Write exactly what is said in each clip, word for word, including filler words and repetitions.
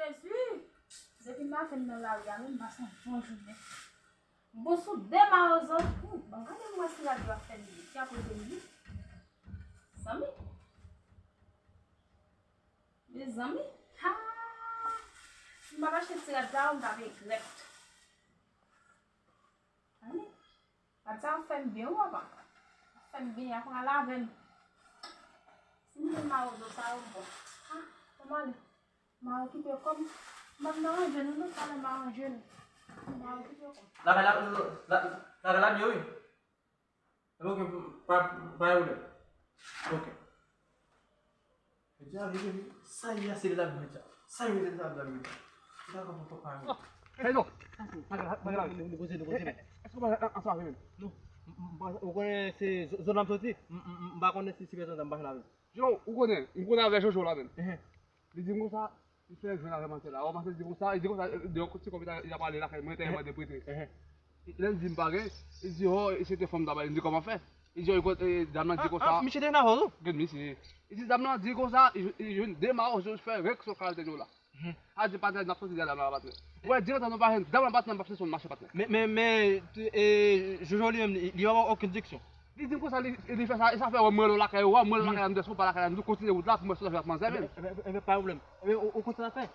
Jezi! Depi maten m nan lari a, menm m pase yon bon jounen. M bon sou de mawozo. Hum, bon, gade m wè si radyo ap fè m li. Ki ap rete m li. Zanmi. Mezanmi. Ha! Si m pa t achte ti rad sa yo, m t ap regrèt. Zanmi. Rad sa ap fè m byen, wi, papa. Ap fè m byen, ap pran lave m. Si m jwenn mawozo sa yo, m bon. Ha! Kòman li? M a okipe kò m. M ap nan ranje nou, non, talè m a ranje nou. M a okipe kò m. Lakay la, la, lakay la byen, wi. Epi, ok, pa, pa gen pwoblèm. Ok. Medya, vini, vini. Sa ye, se la medya. Sa ye, se la medya. Sa ye, pa, pa, pa, pa. Hey, non. Bagay la, bagay la. Nou, nou koze, nou koze, men. Èske w pa ansanm avè m? Non. M, m, m, ou konnen se zòn, zòn la m soti? M, m, m, m pa konnen si, si pèsòn sa m pa ansanm avè m. Joe, ou konnen, m konnen avè Jojo la menm. Ehe. Li di m konsa, li fè jwenn avè manzè la. Wè, manzè di konsa, li di konsa, de yon ti kòb li ta, li ta prale lakay mwen, te mande prete. Ehe. Lè l di m pa gen, li di, oh, e se te fanm ta bay, m di kòman fè? Li di, oh, e, dam nan di konsa. Ah, misye te nan vòl ou? Gad misye. Li di, dam nan di konsa, li, li jwenn de mawozo, li fè rèk sou kalte yo la. Mhm. A di patnè, n ap soti de dam nan patnè. Wè, dirèkteman nou pa jwenn dam nan patnè, m ap soti mache patnè. Men, men, men, e, Jojo li menm, li, li pa ba w okenn direksyon. Li di m konsa, li, li fè sa, e sa fè wè mwen lò lakay ou a, mwen lò lakay la, m di, èske w pa lakay la, m di, kontinye wout la, pou mwen sot avèk manzè menm. Enben, enben, pa yon pwoblèm. Enben, ou, ou konn sa n ap fè?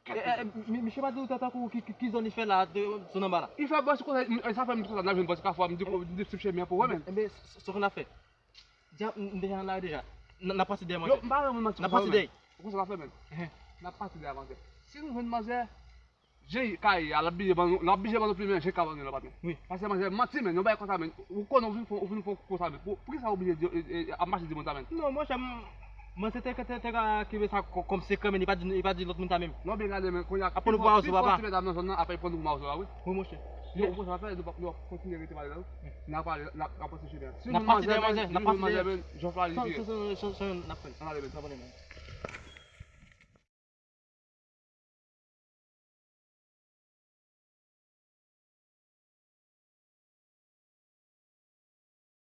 E, e, e, mi, misye pa di w tankou ki, ki, ki zòn li fè la, de, zòn anba la? Li fè bò si konsa, e sa fè m di konsa, n ap jwenn bò si kafou a, m di, m di, sou chemen an pou wè menm. Enben, sa, sa n ap fè? Dja, m, m deja nan lari deja. N, n ap pati dèyè manzè. Yo, m pa renmen manti. N ap pati dèyè. Ou konn sa n ap fè menm? Ehe. N ap pati dèyè manzè. Si nou jwenn manzè, jan kay a, l ap blije ban nou, l ap blije ban nou plimen jan kay a ban nou la patnè. Wi. Paske manzè manti menm, yon bagay konsa menm. Ou konnen ou vin fè, ou vin fè konsa menm. Pou, poukisa ou blije di, e, e, ap mache di moun sa menm? Non, monchè, m, manzè te, te, te ka kenbe sa kò, kòm sekrè menm, li pa di, li pa di lòt moun sa menm. Non, byen gade menm, kounye a, apre nou pou mawozo, papa. Ti medam nan zòn nan, apre pran nou pou mawozo la, wi. Wi, monchè. Yo, ou konn sa n ap fè, nou p ap, nou p ap kontinye rete pale la, wi. N ap pale, n ap, n ap pase chemen an. Si nou jwenn manzè menm, si nou jwenn manzè menm, jan w pale li vire. N ap fè l. Ann ale menm.